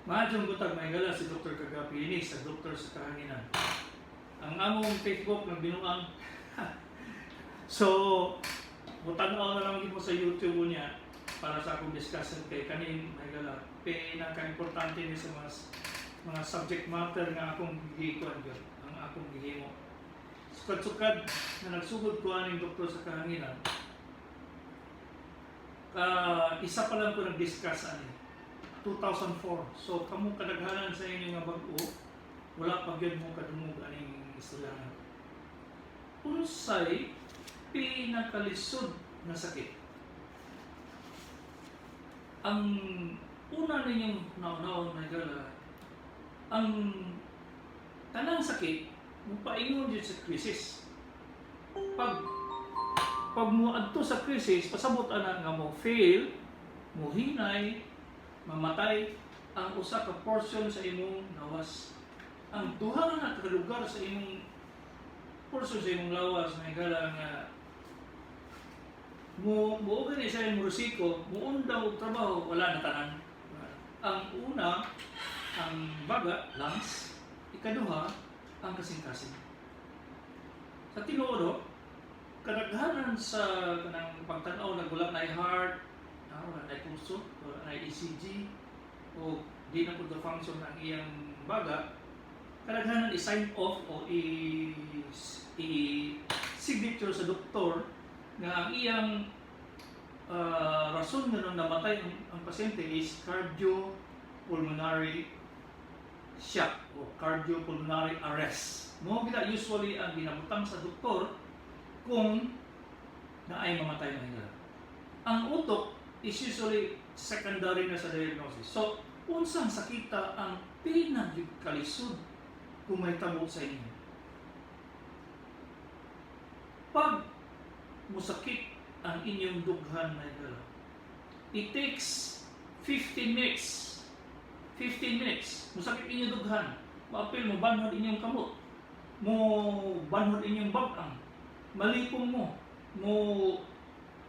Maayong buntag, mga higala, si Dr. Kagapi ini sa Doktor sa Kahanginan. Ang among Facebook ng binuang. So, mutanaw na lang mo sa YouTube niya para sa akong discussion kay kaning, mga higala, pinaka-importante ni sa mga subject matter nga akong gikuan gyud, ang akong gihimo. Sukad-sukad na nagsugod ko aning Doktor sa Kahanginan, isa pa lang ko nag-discuss ani 2004. So kamo kadaghanan sa inyo nga bag-o, wala pa gyud mo kadungog aning istoryahan. Unsay pinakalisod nga sakit? Ang una ninyong naunawon, mga higala, ang tanang sakit mupaingon jud sa krisis. Pag mo adto sa krisis, pasabot ana nga mo fail, mo hinay, mamatay ang usa ka portion sa imong lawas. Ang duha nga ka lugar sa imong portion sa imong lawas, mga higala, nga mo mo gani sa imong risiko, mo undang og trabaho, wala na tanan. Ang una, ang baga, lungs. Ikaduha, ang kasing-kasing. Sa tinuod, oh, kadaghanan sa kanang pagtan-aw nag wala na heart, wala na puso, wala na ECG, o di na pud function ang iyang baga, kadaghanan i-sign off o i signature sa doktor nga ang iyang rason nga nung namatay ang pasyente is cardiopulmonary shock o cardiopulmonary arrest. Mao gina usually ang ginabutang sa doktor kung naay mamatay na higala. Ang utok is usually secondary na sa diagnosis. So, unsang sakita ang pinakalisod kung may tabo sa inyo? Pag musakit ang inyong dughan, mga higala, it takes 15 minutes. 15 minutes. Musakit inyong dughan. Maapil mo, banhod inyong kamot. Mo banhod inyong bag-ang. Malipong mo. Mo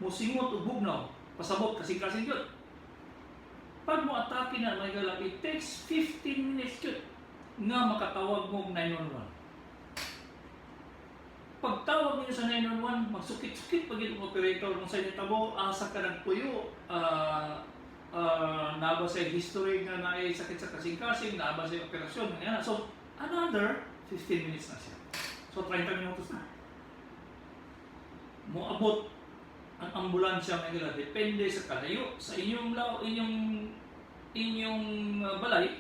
musingot og bugnaw. Pasabot kasing-kasing gyud. Pag mo atake na, mga higala, it takes 15 minutes gyud nga makatawag mo og 911. Pagtawag niyo sa 911, magsukit-sukit pag yung operator kung sa inyo tabo, asa ka nagpuyo, naa ba sa history nga naay sakit sa kasing-kasing, naa ba sa operasyon, nga. So, another 15 minutes na siya. So, 30 minutos na. Moabot ang ambulansya, mga higala, depende sa kalayo sa inyong lao, inyong inyong balay.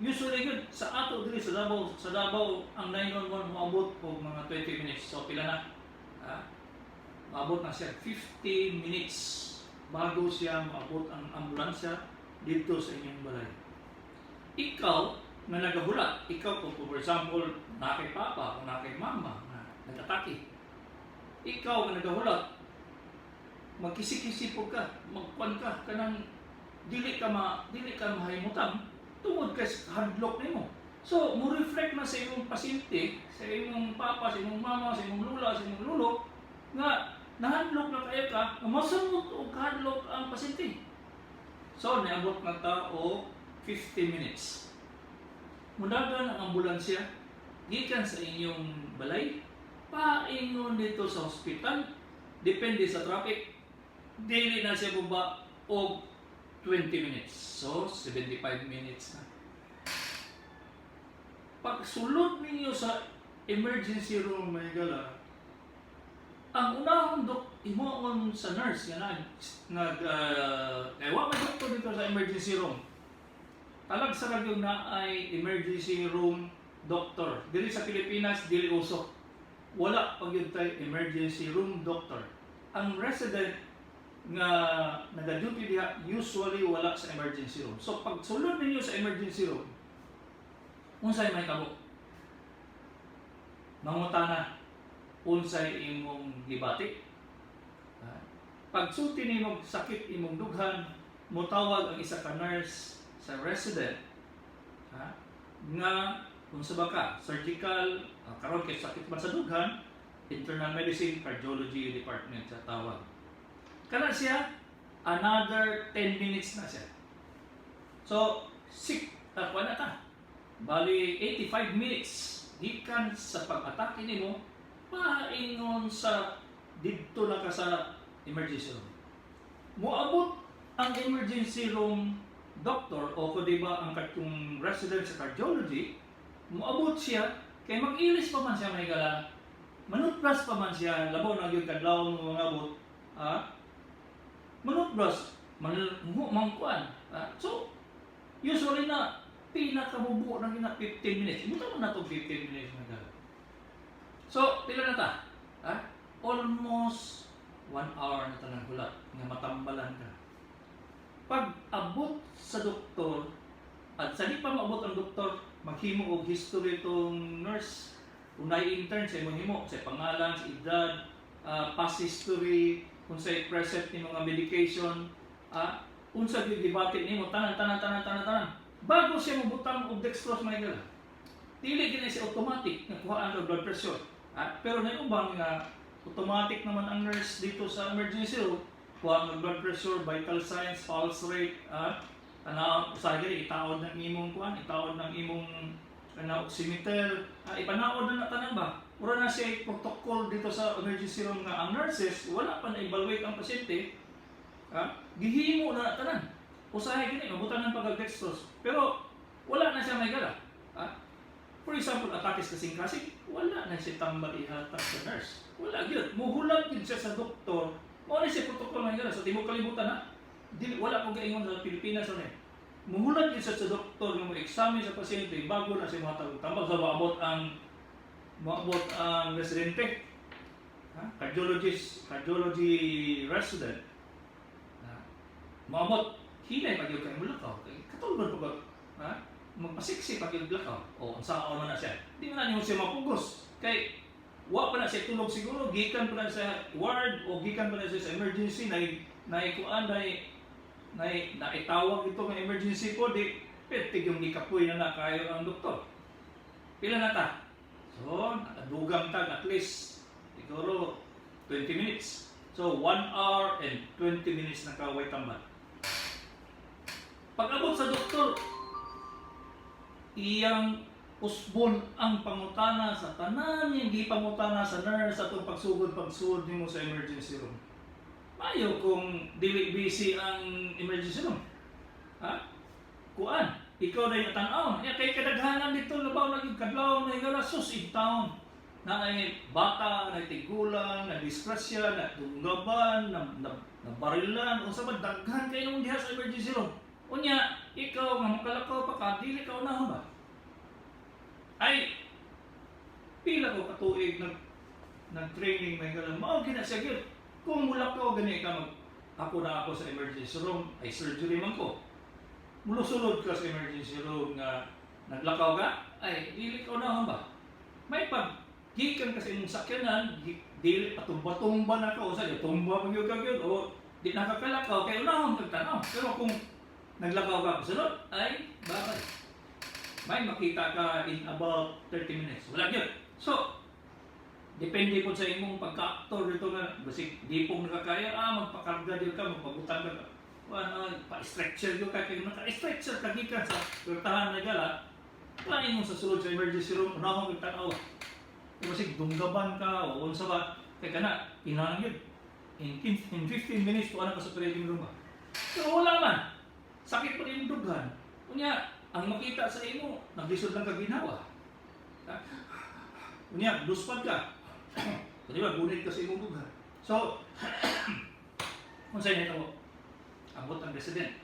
Usually yun sa ato diri sa Davao, ang 911 moabot og mga 20 minutes. So pila na? Maabot na siya 50 minutes bago siya maabot ang ambulansya dito sa inyong balay. Ikaw nga nagahulat, ikaw kung for example naa kay papa o naa kay mama na nag-atake, ikaw nga nagahulat, magkisi-kisi po ka, magkwan ka, kanang dili ka mahimutang tungod kay hadlok nimo. So, mo reflect na sa imong pasyente, sa imong papa, sa imong mama, sa imong lula, sa imong lulo, nga nahadlok na kayo ka, nga masamot og kahadlok ang pasyente. So, niabot na ta og 50 minutes. Mudagan ang ambulansya gikan sa inyong balay paingon dito sa hospital, depende sa traffic, dili na siya buba og 20 minutes. So, 75 minutes na. Pagsulod ninyo sa emergency room, mga higala, ang unahong dok himuon sa nurse nga nag nag kay wa may doktor dito sa emergency room. Talag sa yung naay emergency room doctor. Diri sa Pilipinas, dili uso. Wala pa gyud tay emergency room doctor. Ang resident nga naga-duty diha usually wala sa emergency room. So pag sulod ninyo sa emergency room, unsay mahitabo? Mangutana unsay imong gibati. Pagsulti nimo sakit imong dughan, motawag ang isa ka nurse sa resident, ha, nga kung sa ba ka, surgical, karon kay sakit man sa dughan, internal medicine, cardiology department sa tawag. Kana siya, another 10 minutes na siya. So, sik, kuha na ta. Bali, 85 minutes gikan sa pag-atake nimo paingon sa didto na ka sa emergency room. Moabot ang emergency room doctor o ko di ba ang katong resident sa cardiology, moabot siya kay mag-ilis pa man siya, may gala. Manutbras pa man siya, labaw na gyud kadlaw mo mangabot. Ah, manutbras, man mangkuan. Ah, so usually na pinakamubo na gina 15 minutes. Ibutan mo na to 15 minutes na gala. So, pila na ta? Ha? Almost 1 hour na tanang hulat nga matambalan ka. Pag abot sa doktor, at sa di pa maabot ang doktor, maghimo og history tong nurse. Unay intern sa imong himo, sa pangalan, sa edad, past history, kung sa present ni mga medication, unsa gyud gibati nimo, tanan tanan tanan tanan tanan. Bago siya mobutang og dextrose, mga higala. Dili gid na siya automatic nga kuhaan og blood pressure. Pero na ubang nga automatic naman ang nurse dito sa emergency room, kuha ang blood pressure, vital signs, pulse rate, tanaw usahay gani itaod ng imong kuan, itaod ng imong kana oximeter, ipanaod na na tanan ba. Mura na siya protocol dito sa emergency room nga ang nurses wala pa na evaluate ang pasyente, gihimo na tanan. Usahay gani mabutangan pag dextrose. Pero wala na siya may gala. For example, atake sa kasing-kasing, wala na siya tambal ihatag sa nurse. Wala gyud. Muhulat gyud siya sa doktor. Mao na siya protocol nga sa tibuok kalibutan ha. Dili, wala ko gaingon sa Pilipinas ano eh. Muhulat gyud siya sa doktor nga mo-examine sa pasyente bago na siya mohatag og tambal. So moabot ang residente. Ha? Cardiologist, cardiology resident. Ha? Moabot, hinay pa gyud kay mulakaw. Kay katulgon pa ba? Ha? Magpasiksi pa gyud lakaw. O unsaon man na siya. Di man na nimo siya mapugos. Kay wa pa na siya tulog siguro, gikan pa na sa ward o gikan pa na siya sa emergency na naikuan na na naitawag ito ng emergency po di pertig yung gikapoy na na kayo ang doktor. Pila na ta? So, nakadugang tag at least siguro 20 minutes. So, 1 hour and 20 minutes na kaway tambal. Pag abot sa doktor, iyang usbon ang pangutana sa tanan niyang gipangutana sa nurse atong pagsugod pagsugod nimo sa emergency room. Mayo kung dili busy ang emergency room. Ha? Kuan, ikaw na yung tan-aw. Ya, kay kadaghanan dito labaw na gyud kadlaw na higala sus in town. Na ay bata, na tigulang, na disgrasya, na tunggaban, na barilan, unsa ba daghan kay nung diha sa emergency room. Unya, ikaw nga makalakaw pa ka, dili ka unahon ba? Ay, pila ko katuig nag training may galang mao gina siya gyud. Kung mulakaw gani ka mag ako na ako sa emergency room, ay surgery man ko. Mulusulod ka sa emergency room nga naglakaw ka, ay dili ka unahon ba? May pag gikan ka sa imong sakyanan, dili patumba-tumba na ka, o sa tumba pa gyud ka gyud o di nakakalakaw kay unahon kag tan-aw. Pero kung naglakaw ka pasulod, ay bakit? May makita ka in about 30 minutes. Wala gyud. So, depende po sa imong pagka-actor dito nga basig di pong nakakaya, magpakarga gyud ka, magpabutang ka. Wala, pa-stretcher gyud ka kay naka-stretcher ka gikan sa pertahan na gala. Wala imong sa sulod sa emergency room, unahon kag tan-aw. Basig dunggaban ka o unsa ba kay kana kinahanglan gyud. In 15 minutes tuwa na ka sa operating room ba. Pero wala man. Sakit pa rin dughan. Unya, ang makita sa imo, naglisod lang ka ginawa. Ha? Unya, luspad ka. So, di ba, gunit ka sa imong dughan. So, kung sa'yo nito, abot ang resident.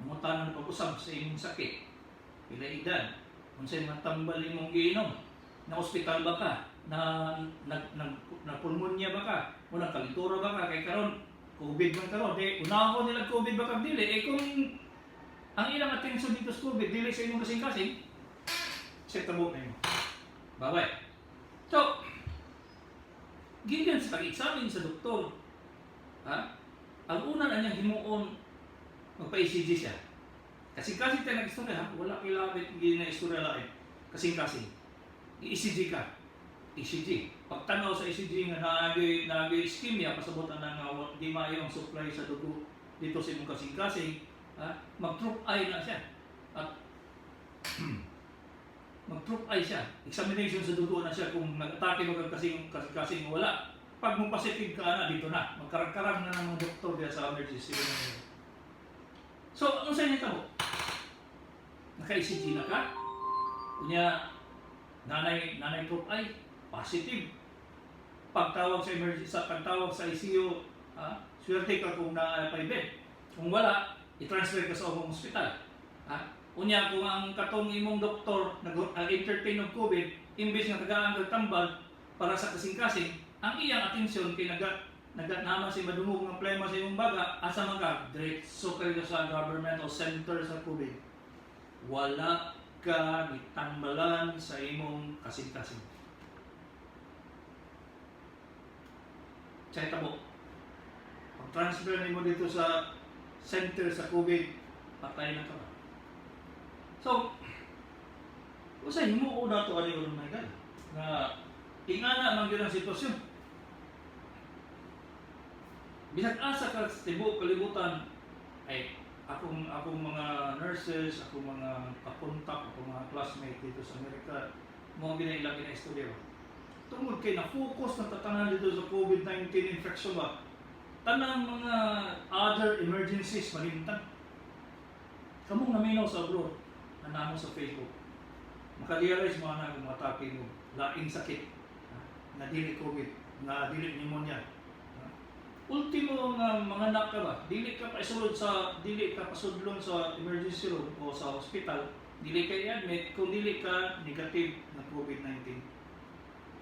Mangutana na pag-usab sa imong sakit. Pila edad. Kung sa'yo matambal imong giinom. Na ospital ba ka? Na, na pulmonya ba ka? O nagkalintura ba ka? Kay karon COVID man karon. Di, unahon nila COVID ba kag dili? Eh kung ang ilang attention dito sa COVID, dili sa imong kasing-kasing, sa tabo na imo. Bye-bye. So, gikan sa pag-examine sa doktor, ha? Ang una na niyang himuon, magpa-ECG siya. Kasing-kasing tayo nag-istorya, ha? Wala kilapit hindi na istorya lain. Kasing-kasing. I-ECG ka. ECG. Pagtanaw sa ECG nga naagay ischemia, pasabot na nga di maayo ang supply sa dugo dito sa imong kasing-kasing, ha? Mag-troop I na siya. At mag-troop eye siya. Examination sa dugo na siya kung nag-atake mo kag kasing kasing wala. Pag mo positive ka na, dito na. Magkarag-karag na ng mga doktor diya sa emergency room. So, ano sa inyo mo? Naka-ECG na ka? Unya, nanay troop eye, positive. Pagtawag sa emergency, sa pagtawag sa ICU, swerte ka kung naa pay bed. Kung wala, i-transfer ka sa ubang ospital. Ha? Unya, kung ang katong imong doktor nag-entertain og COVID, imbes nga tagaan kag tambal para sa kasing-kasing, ang iyang atensyon kay naga naman si madungog nga plema sa imong baga, asa man ka? Diretso kayo sa governmental center sa COVID. Wala ka gitambalan sa imong kasing-kasing. Chay tabo. Pag transfer nimo dito sa center sa COVID, patay na ka ba? So, usa himo na to ani uron, my God. Nga ingana man gyud ang sitwasyon. Bisag asa ka sa tibuok kalibutan ay akong mga nurses, akong mga kakontak, akong mga classmate dito sa Amerika, mo gina ilang gina-istorya ba. Tungod kay na-focus na tatanan dito sa COVID-19 infection ba. Tanang mga other emergencies malimtan. Kamong naminaw sa abroad, na namo sa Facebook, makarealize mo na kung matake mo laing sakit, ha, na dili COVID, na dili pneumonia. Ha. Ultimo nga mga anak ka ba, dili ka pasudlon sa emergency room o sa hospital, dili ka i-admit kung dili ka negative na COVID-19.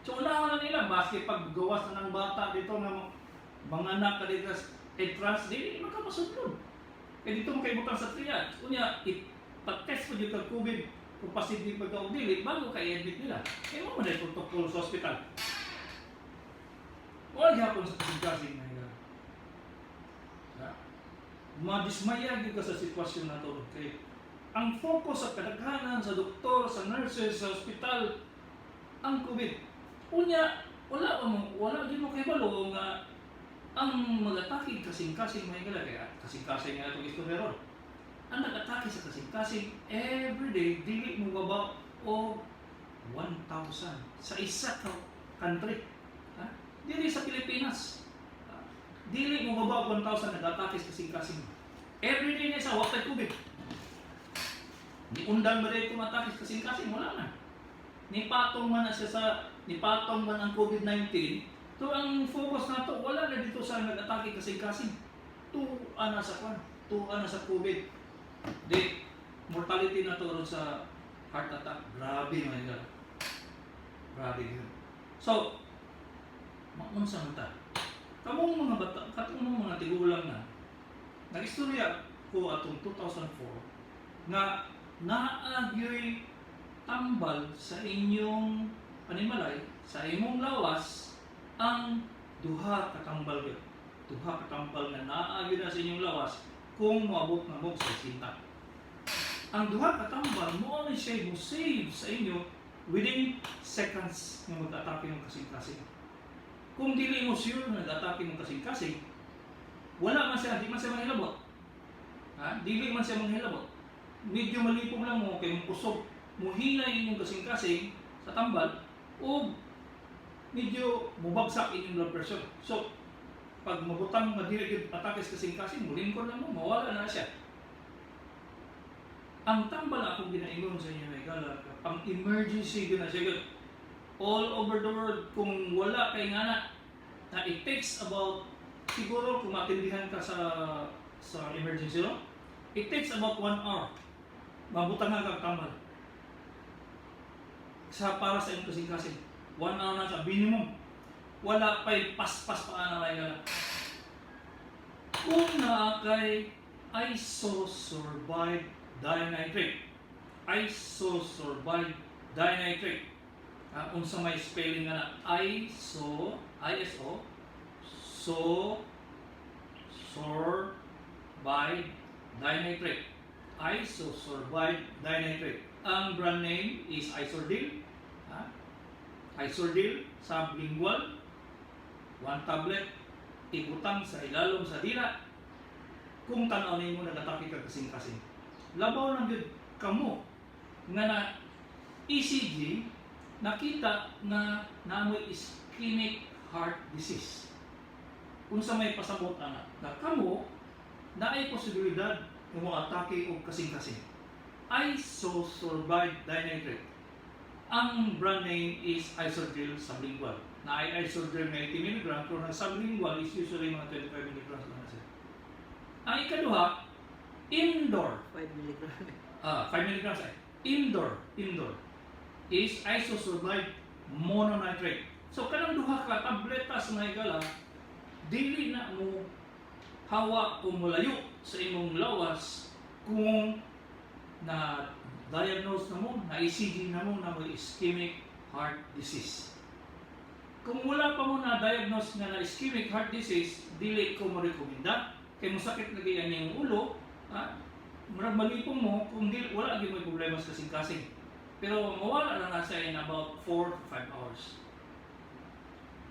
So unahan na nila, maski pag gawas na ng bata dito nga mga anak ka dito sa entrance, dili man ka pasudlon. Kaya dito mo kay butang sa triage. Unya, ipag-test mo dito COVID kung positive pa ka o dili, bago ka i-admit nila. Kaya mo man protocol sa hospital. Wala gihapon sa kasing-kasing na ila. Ha? Madismaya gyud ka sa sitwasyon na to. Kay ang focus sa kadaghanan, sa doktor, sa nurses, sa hospital, ang COVID. Unya, wala pa mo, wala gyud mo kahibalo nga ang mag-atake kasing-kasing, may gala kaya kasing-kasing nga itong istorya ron. Ang nag-atake sa kasing-kasing everyday, dili mo baba o 1,000 sa isa ka country. Ha? Dili sa Pilipinas. Ha? Dili mo baba og 1,000 nag-atake sa kasing-kasing. Everyday na sa wakay COVID. Ni undan ba dito matake sa kasing-kasing? Wala na. Nipatong man na siya sa nipatong man ang COVID-19. To ang focus nato wala na dito sa nag-atake kasing-kasing. Tuwa na sa kwan, tuwa na sa COVID. Di mortality na to ron sa heart attack. Grabe man yun. Grabe yun. So, maunsa man ta? Kamong mga bata, katong mga tigulang na, nag-istorya ko atong 2004 nga naa gyoy tambal sa inyong panimalay, sa imong lawas, ang duha ka tambal gyud. Duha ka tambal nga naa gyud na sa inyong lawas kung moabot na mo sa sinta. Ang duha ka tambal mo ni siya mo save sa inyo within seconds nga mag-atake ng kasing-kasing. Kung dili mo sure na nag-atake ng kasing-kasing, wala man siya, di man siya manghilabot. Ha? Dili man siya manghilabot. Medyo malipong lang mo kay kusog, muhinay inyong kasing-kasing sa tambal o medyo mubagsak inyong blood pressure. So, pag mabutang madili gyud atake sa kasing-kasing, mulingkod lang mo, mawala na siya. Ang tambal akong ginaingon sa inyo, may gala, pang emergency gyud na siya gyud. All over the world, kung wala kay nga na, na it takes about, siguro kung matindihan ka sa emergency room, it takes about 1 hour. Mabutang nga kag tambal. Sa para sa imong kasing-kasing. 1 hour na sa minimum. Wala pa'y paspas pa na may gala. Kung naa kay isosorbide dinitrate. Isosorbide dinitrate. Unsa may spelling nga na ISO ISO so sorbide dinitrate. Isosorbide dinitrate. Ang brand name is Isordil. Ha? Isordil sublingual, one tablet ibutang sa ilalom sa dila kung tan-aw nimo nagatake ka kasing-kasing. Labaw lang gyud. Kamo nga na ECG, nakita nga naa moy ischemic heart disease. Unsa may pasabot ana? Na kamo naay posibilidad nga moatake og kasing-kasing. Isosorbide dinitrate. Ang brand name is Isordil sublingual. Naay Isordil nga 80 mg, pero ang sublingual is usually mga 25 mg lang na siya. Ang ikaduha, indoor. 5 milligram. Ah, 5 mg ay. Indoor is isosorbide mononitrate. So kanang duha ka tabletas nga higala, dili na mo hawa o molayo sa imong lawas kung na diagnose na mo, na ECG na mo na may ischemic heart disease. Kung wala pa mo na diagnose nga na ischemic heart disease, dili ko mo rekomenda kay mosakit lagi ang iyong ulo, ha? Murag malipong mo kung di, wala gyud may problema sa kasing-kasing. Pero mawala na na siya in about 4 to 5 hours.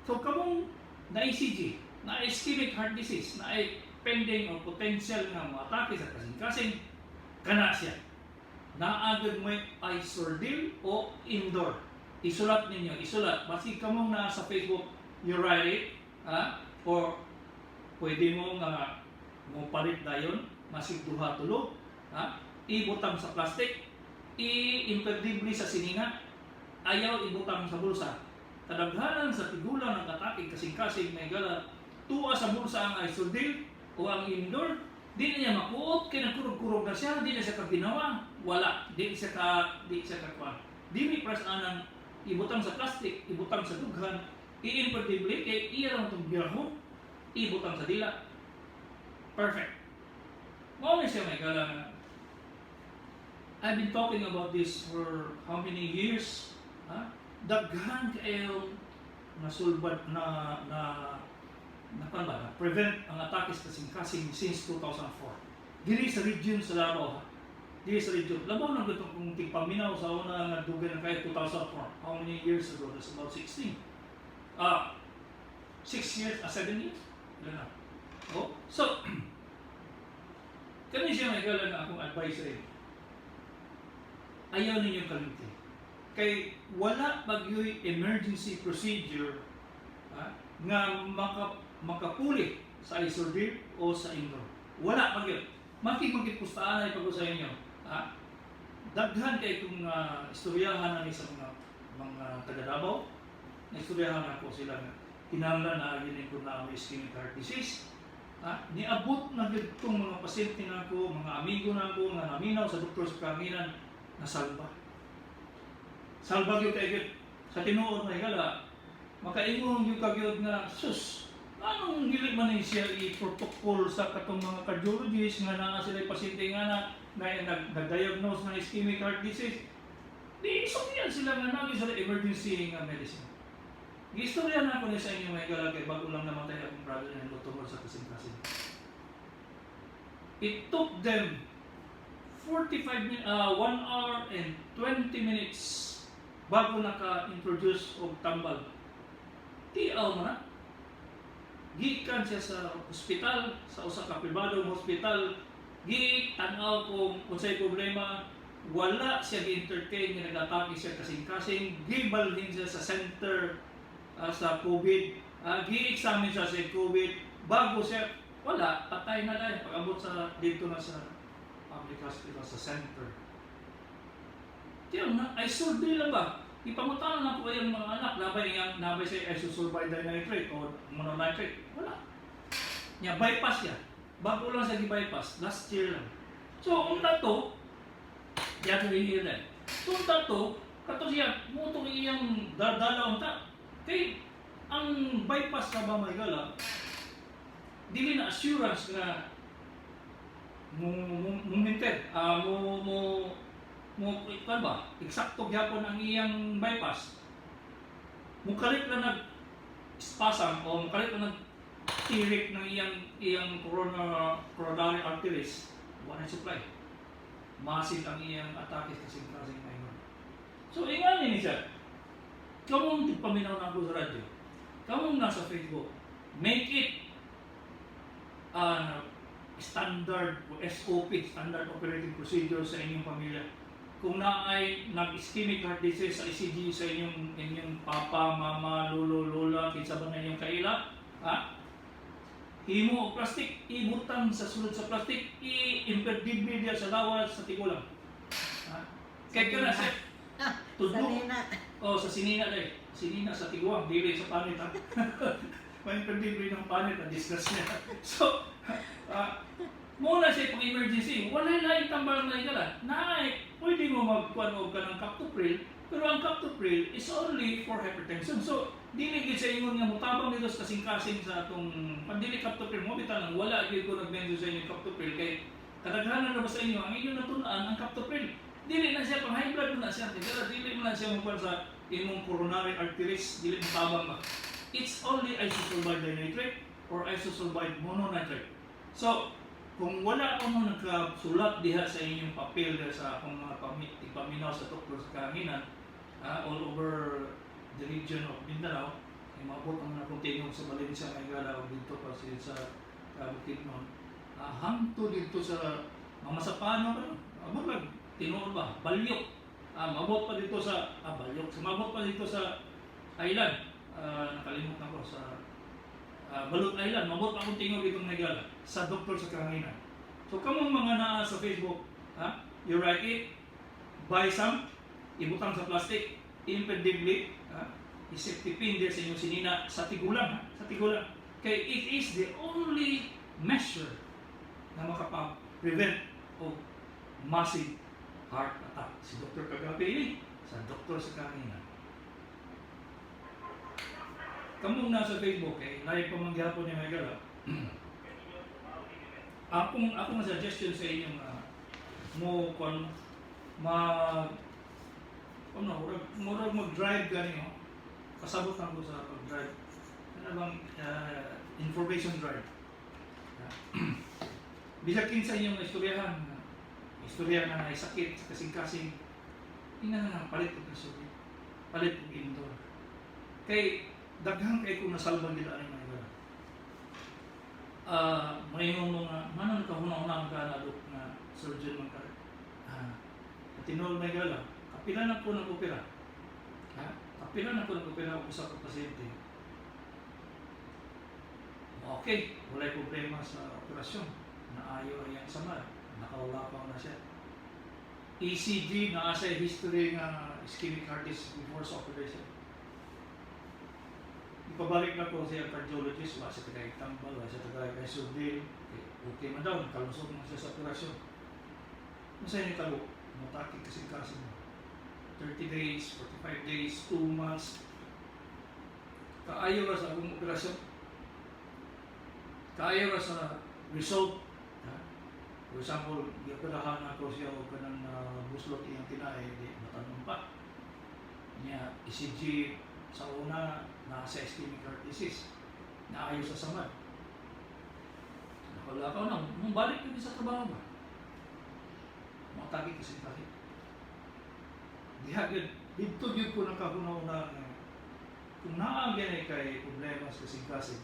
So kamong na ECG, na ischemic heart disease, na pending o potential nga moatake sa kasing-kasing, kana siya. Naa gyud may Isordil o indoor. Isulat ninyo, isulat. Basi kamong naa sa Facebook, you write it, ha? Or pwede mo nga mo palit dayon, masig duha tulo, ha? Ibutang sa plastic, i-imperdible sa sininga, ayaw ibutang sa bulsa. Kadaghanan sa tigulang ng atake kasing-kasing may gala, tuwa sa bulsa ang Isordil o ang indoor, di na niya makuot, kay nagkurog-kurog na siya, di na siya kaginawa, wala, di siya ka kuan. Dili pres anang ibutang sa plastic, ibutang sa dughan, i-imperdible kay iya lang itong biyarho, ibutang sa dila. Perfect. Mao na siya may gala nga I've been talking about this for how many years? Ha? Daghan kayo nasulbad na na na kuan ba, na prevent ang atake sa kasing-kasing since 2004. Diri sa region sa Davao, ha. Diri sa region. Labaw na gitong kung tigpaminaw sa una nga dugay na kayo 2004. How many years ago? That's about 16. Ah, 6 years, 7 years? Wala na. Oh, so, kani siya may gala na akong advice sa inyo. Ayaw ninyong kalimti. Kay wala bagyoy emergency procedure, ha, nga makapuli sa Isordil o sa indoor. Wala magyud. Makig-magipustaan ay pag sa inyo. Ha? Daghan kay kung istoryahan na ni sa mga taga Davao. Naistoryahan ako sila nga kinahanglan na yun ko na may ischemic heart disease. Ha? Niabot na gyud tong mga pasyente nako, mga amigo nako nga naminaw sa doktor sa kahanginan, nasalba. Salba gyud kay gyud. Sa tinuod na higala, makaingon gyud ka gyud nga sus, anong dili man ni siya i-protocol sa katong mga cardiologist nga naa sila pasyente nga na, na nag-diagnose ng ischemic heart disease? Di istoryan sila nga naa sila emergency nga medicine. Giistorya na ako ni sa inyo, may higala, kay bago lang namatay akong brother in law tungod sa kasing-kasing. It took them 45 min 1 hour and 20 minutes bago naka-introduce og tambal. Tiaw mo na. Gikan siya sa ospital, sa usa ka pribadong hospital, gi-tan-aw kung unsay problema, wala siya gi-entertain nga nag-atake siya kasing-kasing, gibalhin siya sa center sa COVID, gi-examine siya sa COVID, bago siya, wala, patay na dahil pag-abot sa dito na sa public hospital sa center. Tiyan na, ay survey lang ba? Ipangutana na po kayong mga anak, nabay nga, nabay siya isosorbide dinitrate o mononitrate. Wala. Nya, bypass siya. Bago lang siya gi-bypass, last year lang. So, unta to, diyan year na. So, unta to, kato siya, mutong iyang dala unta. Kay, ang bypass ka ba may gala, dili na assurance nga mo maintain, mo mo mo kuan ba, eksakto gyapon ang iyang bypass. Mukalit lang nag spasm o mukalit lang nag tirik ng iyang iyang coronary arteries, wala na supply. Massive ang iyang atake kasing kasing ngayon. So, ingani ni siya. Kamong tigpaminaw na ako sa radyo, kamong nasa Facebook, make it Standard o SOP, Standard Operating Procedure, sa inyong pamilya. Kung naay nag-ischemic heart disease sa ECG sa inyong papa, mama, lolo, lola, kinsa ba na inyong kaila, ha? Himo og plastic, ibutang sa sulod sa plastic, i-imperdible diya sa lawas sa tigulang. Ha? Kay kana siya Sa tudlo nina. Oh, sa sinina dai. Sinina sa tiguang, dili sa panit, ha. May imperdible ng panit, na discuss niya. So, muna siya pang emergency. Wala laing tambal na igala. Naay, pwede mo magkuan og kanang captopril, pero ang captopril is only for hypertension. So, dili gyud sa ingon nga mutabang dito sa kasing-kasing sa atong pandili captopril mo bitaw nang wala gyud ko nag-mention sa inyo captopril kay kadaghanan na ba sa inyo ang inyong natun-an ang captopril. Dili na siya pang high blood mo na siya. Tigala, dili mo na siya mukuan sa imong coronary arteries, dili mo tabang ba. It's only isosorbide dinitrate or isosorbide mononitrate. So, kung wala pa mo nagkasulat diha sa inyong papel diha sa akong mga ipaminaw sa Doktor sa Kahanginan, all over the region of Mindanao, ay maabot ang mga tingog sa Valencia, Maygala, o dito pa sa Bukidnon. Hangto dito sa Mamasapano pa, no? Abot lang, tinuod ba? Balyok. Mabot pa dito sa, Balyok. Mabot pa dito sa island. Nakalimutan ko sa Balut Island. Mabot pa akong tingog ditong Maygala sa Doktor sa Kahanginan. So kamong mga naa sa Facebook, ha? You write it, buy some, ibutang sa plastic, impedibly, ha? I-safety pin din sa inyong sinina sa tigulang, ha? Sa tigulang. Kay it is the only measure na makapag-prevent of massive heart attack. Si Dr. Kagabi ini, sa Doktor sa Kahanginan. Kamong nasa Facebook, eh, live pa man gyapon ni Michael, ha? Akong suggestion sa inyo nga mo kon mag ano, murag mag-drive gani mo. Kasabot lang ko sa pag-drive. Ano bang information drive. Bisag kinsa inyong istoryahan, istorya nga may sakit sa kasing-kasing, ina nga palit og kasubi. Palit og indoor. Kay daghan kay kung nasalba nila ani mga igala. May mga manong kahuna-una ang ka na surgeon man ka. Tinuod, may gala, kapila na po ng opera. Ha? Kapila na po ng opera og usa ka pasyente. Okay, walay problema sa operasyon. Naayo ang iyang samad. Nakaulakaw na siya. ECG na sa history nga ischemic heart disease before sa operation. Ipabalik na ko siya cardiologist, wala siya tagay tambal, wala siya tagay isodil. Okay, okay man daw, nakalusot man siya sa operasyon. Masaya ni tabo, matake kasi kasi mo. 30 days, 45 days, 2 months. Kaayo ra sa akong operasyon. Kaayo ra sa result. Ha? For example, gioperahan ako siya og kanang buslot iyang tinae, di matanom pa. Niya, ECG sa una, nasa ischemic heart disease. Naayo sa samad. Nakalakaw na, mong balik yun sa trabaho ba? Matagi kasi kahit. Diha yun, dito yun ko nakahuna-una nga kung naa gani kay problema sa kasing-kasing,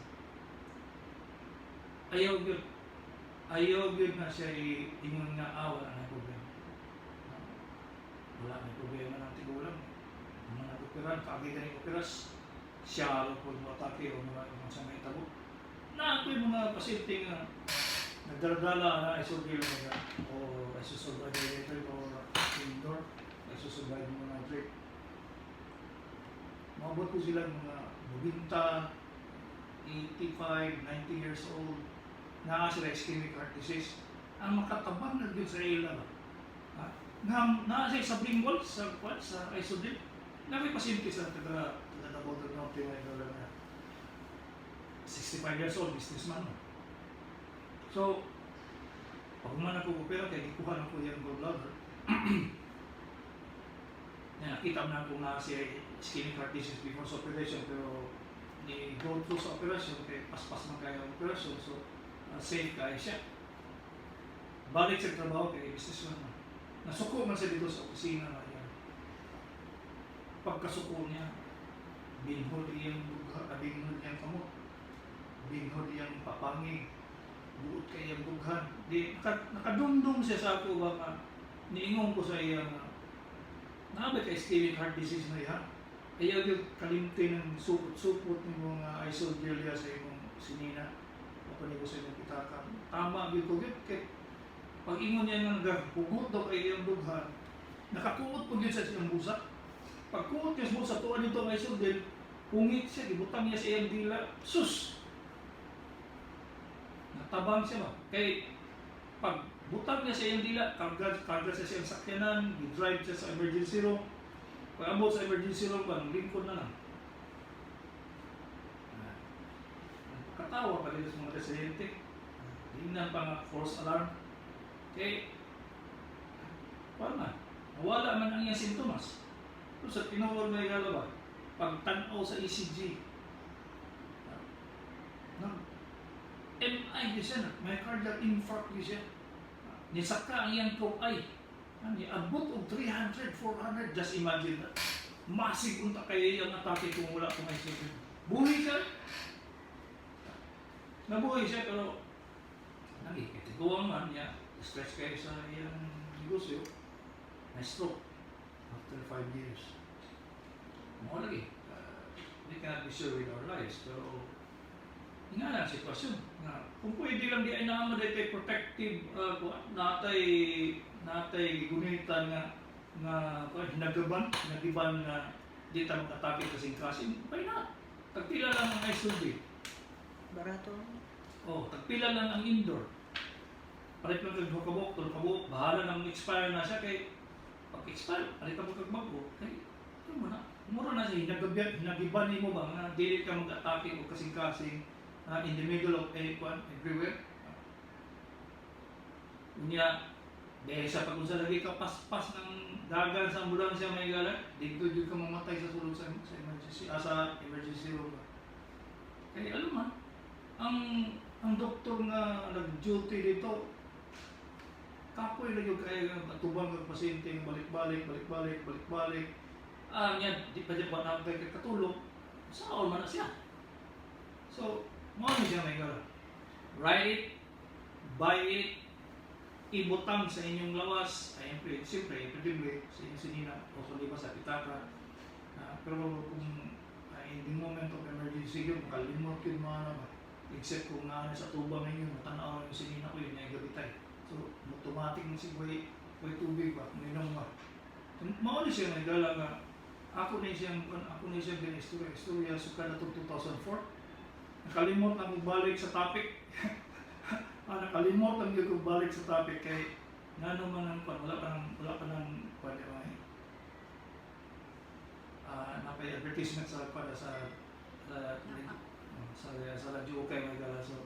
ayaw gyud na siya ingon nga wala na problema. Wala na problema ng tigulang. Mga nag-operan, kaagi gani operas, siya po mo atake o mga mga sa may tabo. Na ako'y mga pasyente nga nagdaradala na isobril nga o isosurvive nitrate o indoor, isosurvive nitrate. Maabot ko sila mga 90, 85, 90 years old, naa sila ischemic heart disease. Ang makatabang na gyud sa ila ba? Ha? Nga naa siya sublingual sa kwan sa Isodil. Naa pasyente sa taga Davao del Norte nga idol na 65 years old, businessman, no? So, pag human ako opera, kay gikuha na ko yung gallbladder. Na nakita mo na kung naa siya ischemic heart disease before sa operation, pero ni go through sa operation kay paspas man kayo ang operation, so safe kayo siya. Balik sa trabaho kay businessman man. Nasuko man siya dito sa opisina na yan. Pagkasuko niya, binhod iyang bugha, binhod iyang kamot, binhod iyang papangig. Buot kay iyang dughan. Di, nakadumdum siya sa ako ba nga, niingon ko sa iya nga, naa ba kay ischemic heart disease na iha? Ayaw yung kalimti ng supot-supot ng mga Isordil sa imong sinina o ko sa imong pitaka. Tama gyud ko gyud kay pag ingon niya nga nagahugot daw kay iyang dughan, nakakuot po gyud sa iyang busa. Pagkuot niya sa busa, tuan nito ang Isordil, pungit siya, gibutang niya sa iyang dila. Sus! Natabang siya ba? Kay pag butang niya sa iyang dila, karga, karga siya sa iyang sakyanan, gi-drive siya sa emergency room. Pag abot sa emergency room, bang lingkod na lang. Ah, katawa pa dito sa mga residente. Tingnan pa nga false alarm. Kay, paano na? Nawala man ang iyang sintomas. Pero sa tinuod na igala ba? Pagtanaw sa ECG, nag MI gyud siya na, myocardial infarct gyud siya. Nisaka ang iyang I. Niabot og 300, 400, just imagine that. Massive unta kay iyang atake kung wala kung may surgery. Buhi siya. Nabuhi siya pero lagi kay tiguang man niya, stress kayo sa iyang negosyo, na stroke after 5 years. Mao lagi. We cannot be sure with our lives, pero nga lang sitwasyon nga kung pwede lang di ay naa man kay protective natay natay gunitan nga nga kuan hinagaban hinagiban nga di ta makatake kasing-kasing, why not? Tagpila lang ang Isordil? Barato. Oh, tagpila lang ang indoor? Palit lang kag duha ka buok, tulo ka buok, bahala nang expire na siya kay pag expire palit ka kag bago kay ano mo na, mura na siya hinagabian hinagiban nimo ba nga dili ka mag-atake og kasing-kasing in the middle of a kwan everywhere. Unya, dahil sa pag-unsa lagi ka paspas ng dagan sa ambulansya, may gala, dito jud ka mamatay sa sulod sa emergency room ba. Kay alam man, ang doktor nga nag-duty dito, kapoy na yung kaya nga atubang ng pasyente nga balik-balik, balik-balik, balik-balik. Ah, niya, di pa dyan pa na kay katulog. Saol man na siya. So, mao ni siya, may gala. Write it, buy it, ibutang sa inyong lawas, ay siyempre, siyempre, impersonally, sa inyong sinina, o sa liba sa pitaka. Ah, pero kung in the moment of emergency yun, makalimot yun mga ano ba. Except kung nga sa tubang ninyo, matanaw yung sinina ko yun, yung gabitay. So, automatic mo si way tubig ba, minom ba. So, mao ni siya nagdala nga, ako na siyang istorya, istorya, suka na itong 2004. Nakalimot na kong balik sa topic. Ah, nakalimot lang gyud kong balik sa topic kay ngano man ang kwan, wala pa nang kwan, di ba eh? Ah, napay advertisement sa kwan sa radyo kay may gala. So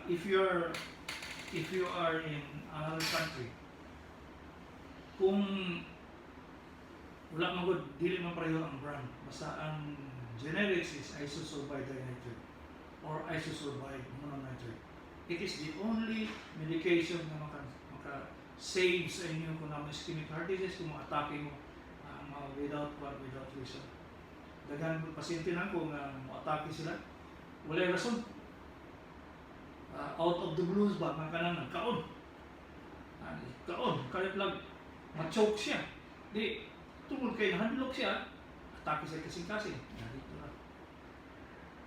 if you are in another country, kung wala man gud, dili man pareho ang brand, basta ang generics is isosorbide dinitrate or isosorbide mononitrate. It is the only medication na maka save sa inyo kung naa ischemic heart disease, kung atake mo mga without what without reason. Daghan ko pasyente na ko nga mo-atake sila walay rason. Out of the blues ba nga kanang nagkaon. Ah, kaon, kalit lang ma-choke siya. Di tungod kay nahadlok siya, atake sa kasing-kasing. Dito na.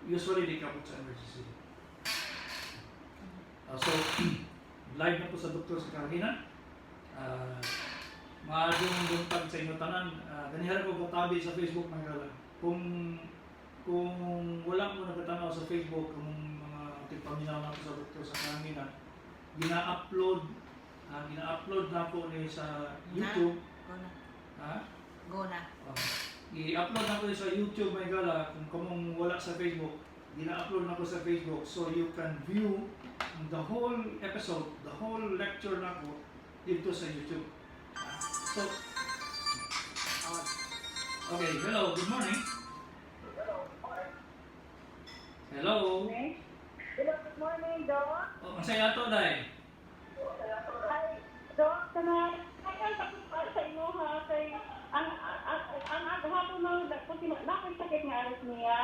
Usually di kaabot sa emergency room. So, live na po sa Doktor sa Kahanginan. Maayong buntag sa inyo tanan. Ganihan ko katabi sa Facebook mga gala. Kung wala mo nagatanaw sa Facebook, kung mga tigpaminaw na sa Doktor sa Kahanginan, gina-upload na po ni sa YouTube. Go na. Ha? Go na. I-upload na ko sa YouTube, may gala, kung kamong wala sa Facebook, gina-upload na ko sa Facebook so you can view the whole episode, the whole lecture na ko dito sa YouTube. Ah, so, On. Okay, hello, good morning. Hello. Hello, good morning, Doc. Oh, ang saya to, day. Ay, Doc, kana ay ay takot pa sa imo ha kay ang hapon mo dagko si na sakit nga arrhythmia.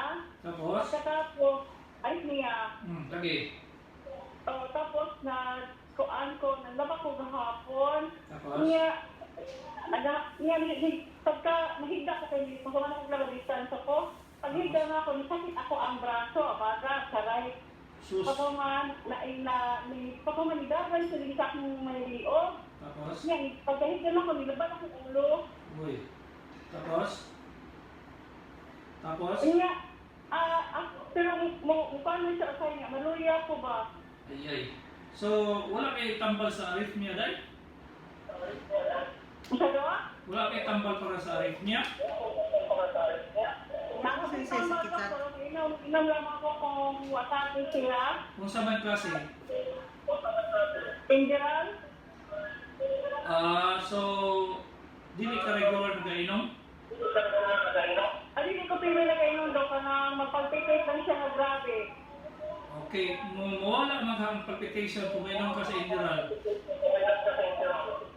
Tapos, Pagkatapos arrhythmia. Lagi. Oh, tapos na kuan ko, nanlaba ko gahapon. Tapos? Niya, naga, niya, pagka mahigda ko kay pagkuman ako lababitan sa ko, paghigda na ako, nisakit ako ang braso, abaga, sa right. Sus. Pagkuman, na, na, ni, pagkuman, nigabay sa sa akong may liog. Tapos? Niya, pagkahigda na ako, nilaban ako ulo. Uy. Tapos? Tapos? Niya, ah, pero mo, mo, paano siya sa niya, maluya ko ba? Ay, ay. So, wala kay tambal sa arrhythmia, day? Sa doon? Wala kay tambal para sa arrhythmia? Sa sakit sa- Inom, inom lang ako kung atake sila. Kung sa man klase? Inderal? Ah, so, dili ka regular nagainom? Ano hindi ko pili na kainom daw ka na mapagpipit lang siya na grabe. Okay, mawala man ang palpitation kung inom ka sa Inderal.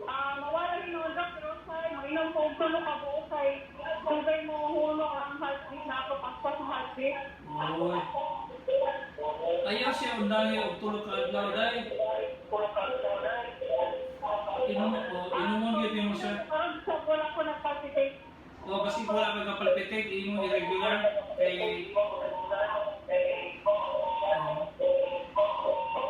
Ah, mawala rin naman daw pero say, mainom ko og tulo ka buo kay dugay mo huno ang heartbeat na ako paspas ang heartbeat. Oy. Ayaw siya undangi og tulo ka adlaw day. Inom o inomon gyud nimo siya. Parang sa wala ko nagpalpitate. O basi wala ka ka-palpitate, imo irregular kay oh,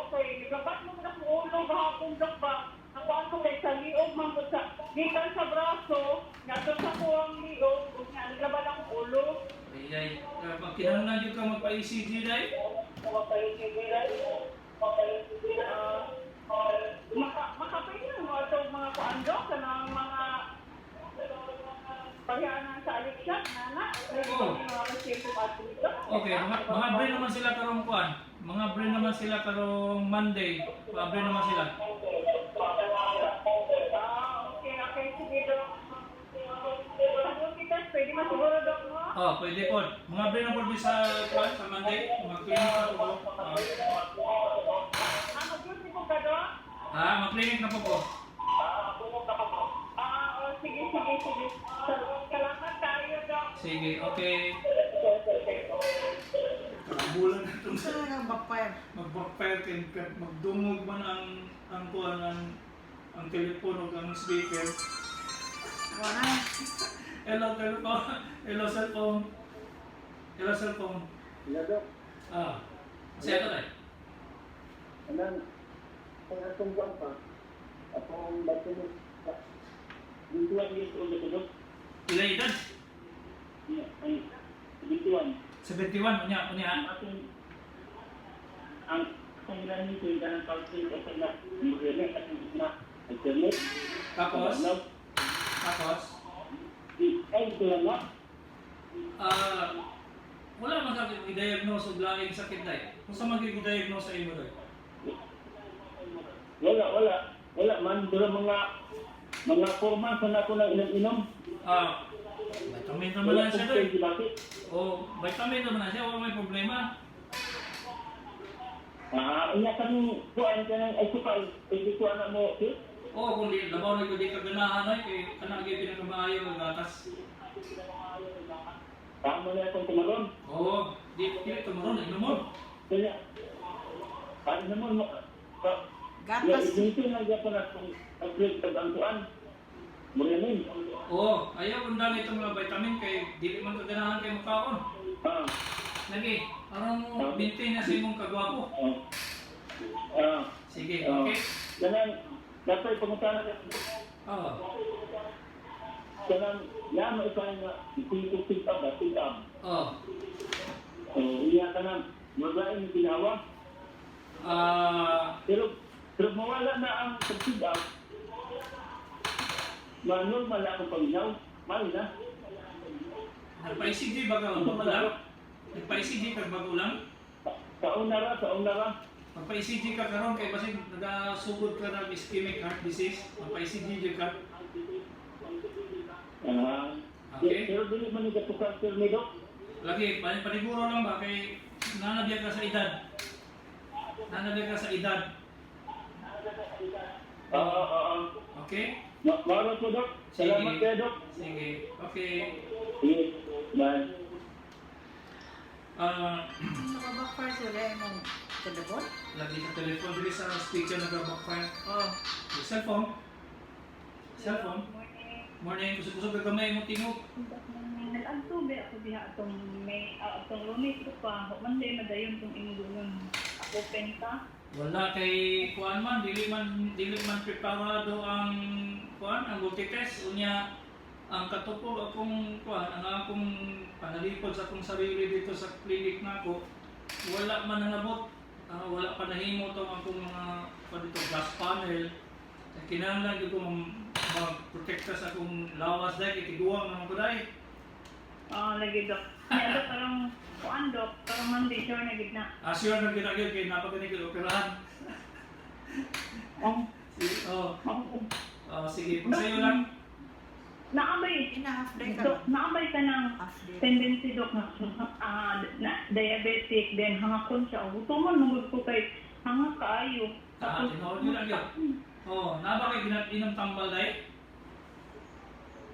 Okay, gabat mo na kung ulo gahapon dok ba? Nakuan ko kay sa liog man pud sa gikan sa braso, ngadto sa kuwang liog ug nga naglaban akong ulo. Ay ay, pag kinahanglan gyud ka magpa-ECG day. Ah, makapili mo atong mga kuan dok kanang mga pagyanan sa aleksya nana. Oo. Mga pasyente pa dito. Okay, mga brain naman sila karong kuan. Mga brain naman sila karong Monday. Mga brain naman sila. Ah, okay, sige dok. Sa multitask, pwede man siguro dok mo? Oh, pwede po. Mga brain na po sa kuan sa Monday. Mag-clinic na po ko. Ah, Ah, mag-duty po ka dok? ha, mag-clinic na po ko. Ah, oh, sige. Salamat tayo, Dok. Sige, okay. Karambulan na itong Gusto na kang backfire. mag-backfire kay magdungog man ang kuan ang telepono ug ang speaker. Go na. Hello telephone, hello cellphone. Hello cellphone. Hello, Dok. Ah. Siya to day. Anang, ang atong buwan pa, atong bato 21 years old ako, Dok. Ila edad? Yeah, ay, 21. 71 unya unya. Ang atong, ang akong ginahin ko yung kanang calculate ako na, mag-relate at na, internet. Tapos Ano, tapos ay, ito lang na. ah wala man ka i-diagnose og laing sakit day. Kung sa man i-diagnose sa imo day. Wala, wala. Wala man, pero mga 4 months na ako na inom-inom. Ah, vitamin naman Wala na siya akong day. pwede bakit. Oh, vitamin naman na siya, wala may problema. Ah, inya kami, kuan ka ng, ay, sukal, pwede kuan na mo, okay? Oo, kung di, labaw na di ka ganahan ay, kay kanang gyud pinakamaayo nga gatas. Tama na akong tumaron. Oo, di dili tumaron inomon. Kaya, paano naman, Gatas. Dito na gyapon akong upgrade pag ang kuan. Muranin. Oo, ayaw undan itong mga vitamin kay dili man ka ganahan kay mukaon. Ah, Lagi, aron mo maintain na sa imong kagwapo. ah. Ah, Sige, ah. okay? Kanang dapat pangutana Oo. kanang na mo ikay nga ito pick up ba pick up. Oo. Oh, iya kanang magain ginawa. Ah, Pero pero mawala na ang pag-pick up. Ma-normal na akong panginaw. Mahal na. Nagpa-ECG ba ka bago lang? Nagpa-ECG ka bago lang? Sa una ra, sa una ra. Magpa-ECG ka karon kay basin nagasugod ka ng ischemic heart disease. Magpa-ECG jud ka. Ah. Okay. Pero dili man ni katukar sir ni Dok. Lagi, paniguro lang ba kay nanabya ka sa edad. Nanabya ka sa edad. Oo, oo, oo. Okay? Maro po, Dok. Salamat Sige. kayo, Dok. Sige. Okay. Sige. Bye. Ah, Sa backfire sila imong Telefon? Lagi sa telephone diri sa speaker nag-backfire. Oh. Yung cellphone. Cellphone. Morning, kusog-kusog ka gamay mo tingog. Nag-adto ba ako diha atong may atong Lunes ko pa Monday madayon tong imong ako penta. Wala kay kuan man, dili man preparado ang kuan, ang multitest unya ang katupog akong kuan, ang akong panalipod sa akong sarili dito sa clinic nako, wala man nangabot. Ah, wala pa nahimo tong akong mga kuan dito glass panel. Kaya kinahanglan gyud ko magprotekta sa akong lawas dahil kay tiguang naman ko dahil. Ah, lagi, Dok. Nya, Dok, karong kuan, Dok, karong Monday sure na gid na. Ah, sure na gyud gyud kay napagani gyud operahan. Oh. Sige, oh, Oh. oh, sige, pag sa'yo lang. Naabay Ina half day ka Dok, lang. naabay ka ng Half day. tendency, Dok, na na diabetic then hangakon siya. Gutomon mangud ko kay hangak kaayo. Ah, tinuod yun lang yun. Oh, naba kay ginat inom tambal dai?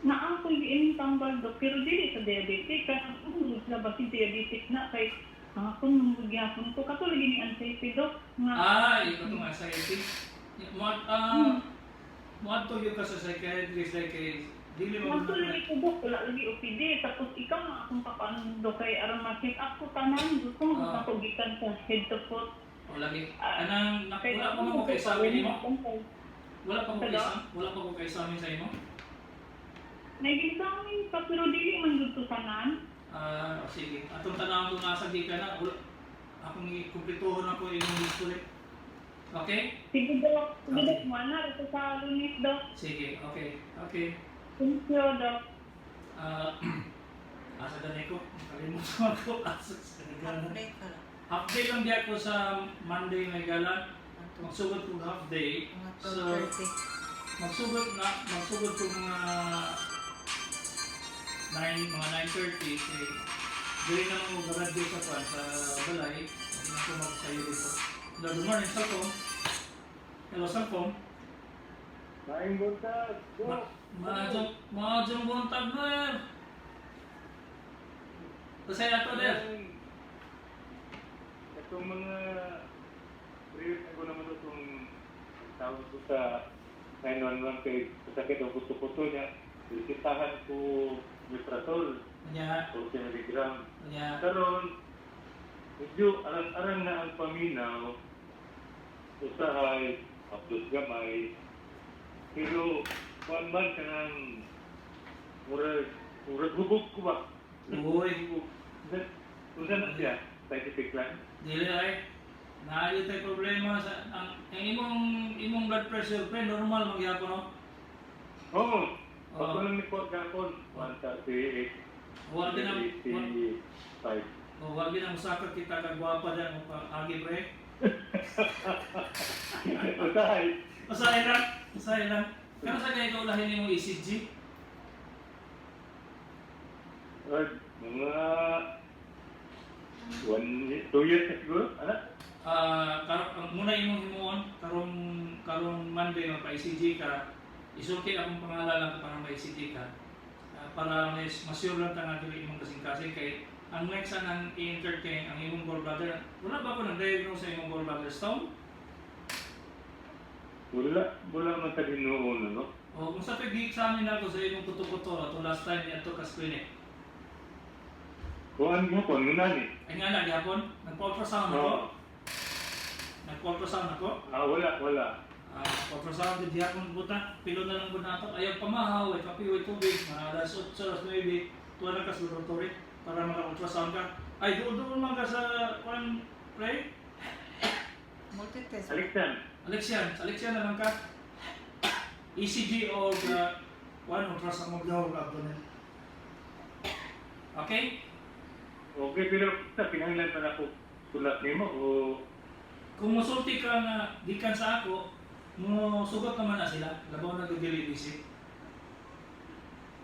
Naa ko giinom tambal, Dok, pero dili sa diabetic kay ang sa basin diabetic na kay hangakon mangud gyapon ko kato lagi ni anxiety, Dok, nga. Ah, ito itong anxiety. Mo moadto gyud ka sa psychiatrist like kay dili mo Magto lagi ko, Dok, wala lagi OPD tapos ikaw na akong papaano, Dok, kay aron ma-check up ko tanan gusto mo ako gikan sa head to foot. O lagi. Anang Kay wala pa mo kay sa amin nimo? Wala pa mo kay Hello? sa wala pa ko kay sa amin sa imo? Naging pa pero dili man gud to tanan. Ah, o sige. Atong tanawon kung asa di ka na wala akong ikumpletuhon ako imong history. Okay? Sige, Dok, sige, Dok, mana ito sa Lunes, Dok. Sige, okay. Okay. Thank you, Dok. Ah, asa gani ko? Kalimutan ko asa sa Half gana. day ka lang. Half day lang diya ko sa Monday may gala. Mga Magsugod ko half day. Mga So, 12:30. magsugod ko mga 9, mga 9:30 kay dili naman ko graduate sa kwan sa balay. Hindi na ko magsayo dito. Hello, good morning, cellphone. Hello, cellphone. Maayong buntag. Dok. Maadjong buntag na eh. Pasaya to der. Itong mga previous ako naman itong tawag ko sa 911 kay sakit o kuto-kuto niya. Bisitahan ko Meprazole, Nya, 40 milligram. nya. Karon, medyo arang-arang na ang paminaw, usahay, hapdos gamay, pero kuan man ka ng murag, murag hubog ko ba? Uy, Hubog. Unsa na siya? Scientific lang? dili ay. Naayo tay problema sa ang imong blood pressure pre normal magyapon no. Oo. Oo. Pag lang ni Kuan gapon, 138, Wa gyud ang 85. oh, wa gyud ang sakit kita ka gwapa dyan mo pa agi pre. Usahay. Usahay lang, usahay lang. Pero sa kay ikaw lahin nimong ECG? Ay, mga 1, 2 years na siguro, anak? Ah, ang muna imong himuon karong karong Monday magpa-ECG ka. Isulti akong pangalan lang para ma-ECG ka. Ah, para mas masure lang ta nga dili imong kasing-kasing kay ang next ang i-entertain ang imong gallbladder. Wala ba ko nag-diagnose sa imong gallbladder stone? Wala, wala man sa Ginoo, no? O kung sa pag-examine ako sa imong kuto-kuto ato last time ni ato kas clinic. Kuan mo, kuan mo na ni. Ay nga na gyapon, nagpa-ultrasound ako. Oo. Nagpa-ultrasound ako. Ah, wala, wala. Ah, ultrasound gid gyapon buta. Pilo na lang gud nato. Ayaw pamahaw, ay kape, way tubig, mga alas 8, alas 9, tuwa na ka sa laboratory para maka-ultrasound ka. Ay doon doon man ka sa kuan pre. Multitest. Alexan, Alexian, sa Alexian na lang ka. ECG o kuan ultrasound mo daw abdomen. Okay? Okay, pero sa kinahanglan pa na ako sulat nimo o Kung musulti ka nga gikan sa ako, mo sugot naman na sila. Labaw na dili busy.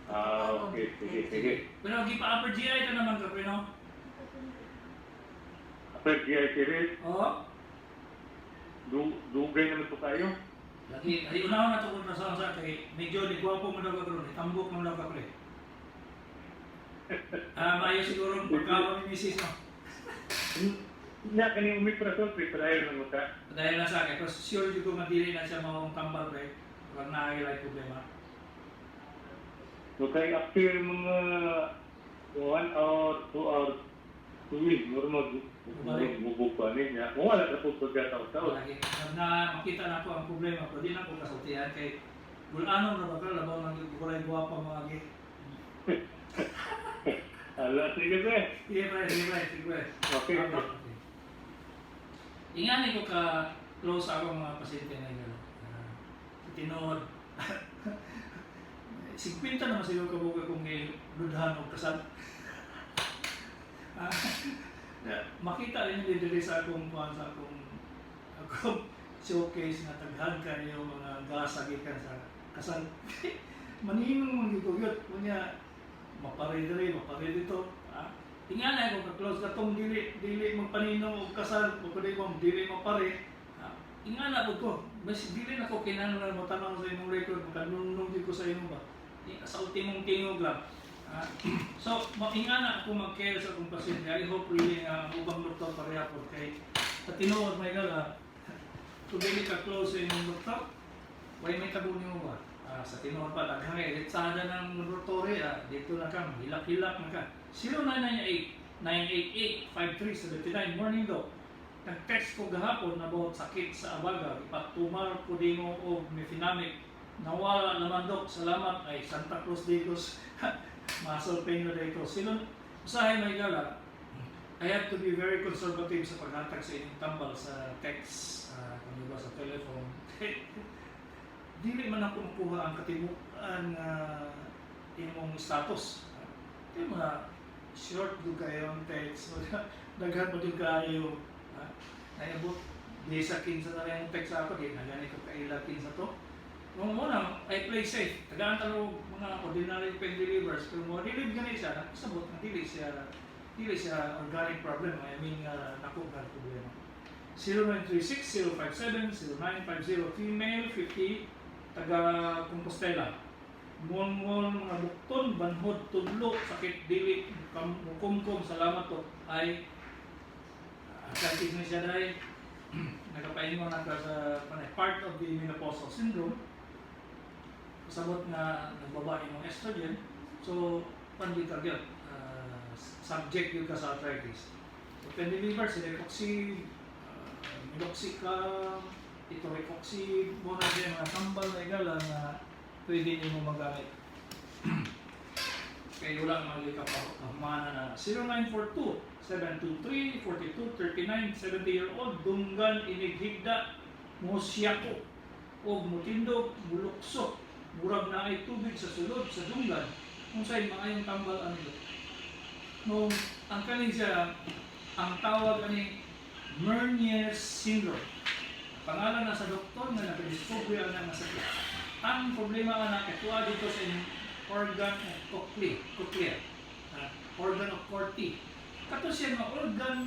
Ah, okay, sige, sige. Pero gipa upper GI ka naman ka pre no? Upper GI series, Oo. dugay naman to kayo. Lagi, ay unahon na to ultrasound sa kay medyo ni gwapo mo daw ka karon, tambok mo daw ka pre. Ah, maayo siguro ang pagkaon ni misis no. Nya kani omeprazole pre, padayon lang mo ta. Dahil na sa akin, pero sure jud ko nga dili na siya maong tambal, pre. Wala na ay problema. So kay after mga 1 hour, 2 hours, 2 weeks, normal Balik. mubuko ani niya. Wala na po pagkataw-taw. Lagi. Na makita na ko ang problema, pero di na ko kasultihan kay gulanon na ba ka, labaw ng kulay guwapa mga gi. Ala, sige pre. Sige pre, sige pre, sige pre. Okay. Okay. Ingani ko ka close ako mga pasyente na yun. Sa tinuod. 50 naman siguro kabuka kung giludhan o kasal. Ah, makita rin yung diri sa akong kuan, sa akong showcase nga taghan kayo mga gasa gikan sa kasal. Maninong man gyud ko gyud unya mapare diri, mapare dito. Ah, tingnan ko ka-close katong dili dili magpaninong og kasal o kundi mo dili mapare. Ah, ingana pud ko. Mas dili na ko kinahanglan mo tan-aw sa imong record, makanunong jud ko sa imo ba. Sa ultimong tingog lang. Ah, so, maingana ako mag-care sa akong pasyente. I hope really nga ang ubang doktor pareha po kay sa tinuod may gala. Kung dili ka close sa imong doktor, way may tabo nimo ba? Ah, sa tinuod pa daghang kay retsada ng laboratory, ah, dito na ka, hilak-hilak na ka. 0998 988 5379. Morning, Doc. Nag-text ko gahapon about sakit sa abaga. Ipatumar ko dimo og mefenamic. Nawala naman, Dok. Salamat ay Santa Cruz Digos. Muscle pain na dito. Sino, usahay may gala. I have to be very conservative sa paghatag sa inyong tambal sa text, kung iba sa telephone. Dili man ako makuha ang katimukan nga imong status. Di mo na short do kayo ang text. Daghan mo din kayo. Naibot, di sa 15 na rin ang text ako, di na gani ko kaila 15 to. Nung muna, I play safe. Tagaan talo mga ordinary pain relievers. Pero mo relieve gani siya, nakasabot na dili siya organic problem. I mean, nako nga problema. 0936-057-0950, female, 50, taga Compostela. Ngol-ngol mga bukton, banhod, tudlo, sakit dili, mukumkum, salamat po. Ay, arthritis na siya dahil nagapaingon na ka sa panay, part of the menopausal syndrome. Kasabot nga nagbaba imong estrogen, so pan gyud ka gyud, subject gyud ka sa arthritis. So pain reliever, celecoxib, meloxicam, etoricoxib, mo na siya mga tambal na igala nga pwede nimo magamit. Kay wala man ka kahumana na. 0942 723 4239, 70-year-old, dunggan inighigda, mosyako og mutindog, mulukso, murag na ay tubig sa sulod sa dunggan. Unsay maayong tambal ani? Nung ang kaning siya, ang tawag ani Mernier's syndrome. Pangalan na sa doktor nga nakadiscover ana nga sakit. Ang problema ana kay tuwa dito sa inyong organ of cochlea, cochlea. Ah, organ of Corti. Kato siya nga organ.